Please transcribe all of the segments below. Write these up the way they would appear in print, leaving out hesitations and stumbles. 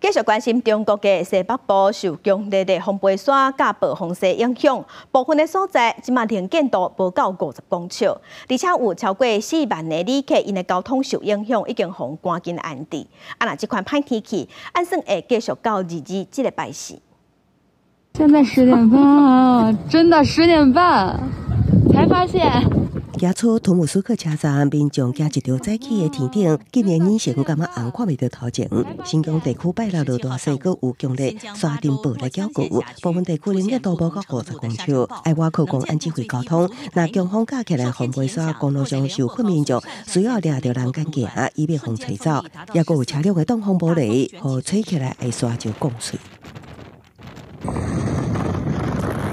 繼續關心中國的西北部受強烈的風飛沙佮暴風雪影響，部分的所在這馬能見度無夠50公尺，而且有超過4萬个旅客𪜶的交通受影響，已經予趕緊安置。啊，若這款歹天氣，按算會繼續到22這个拜四。現在10點半，真的十點半才發現。行出圖姆斯克車站，民眾行一條早起的天頂，竟然眼神感覺紅，看袂著頭前。新疆地區拜六落大雪，閣有強烈沙塵暴來攪過，部分地區能見度無夠50公尺。愛外靠公安指揮交通，若強風加起來，風飛沙公路上受困民眾需要掠著欄杆行，以免予吹走。抑閣有車輛會擋風玻璃，予吹起來的沙就降碎。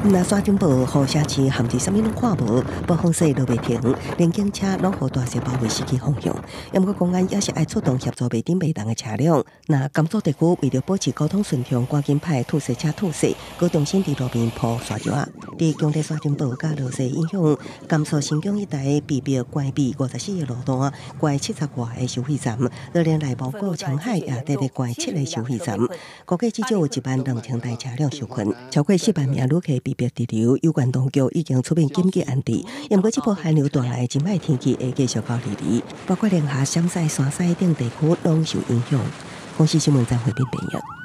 若沙塵暴，予城市陷入啥物攏看無，暴風雪落袂停，連警車攏予大雪包圍失去方向。毋過公安也是愛出動協助袂頂袂動的車輛。若甘肅地區為著保持交通順暢，趕緊派吐雪車吐雪，閣重新佇路面鋪沙石仔。佇強烈沙塵暴佮落雪影響，甘肅新疆一帶被迫關閉54個路段，關70外個收費站，就連內蒙古青海也佇咧關七個收費站，估計至少有1萬2千台車輛受困，超過4萬名旅客被迫滯留，有關當局已經出面緊急安置。毋過這波寒流帶來真歹天氣會繼續到22，包括寧夏、陝西、山西等地區攏受影響。公視新聞張惠斌編譯。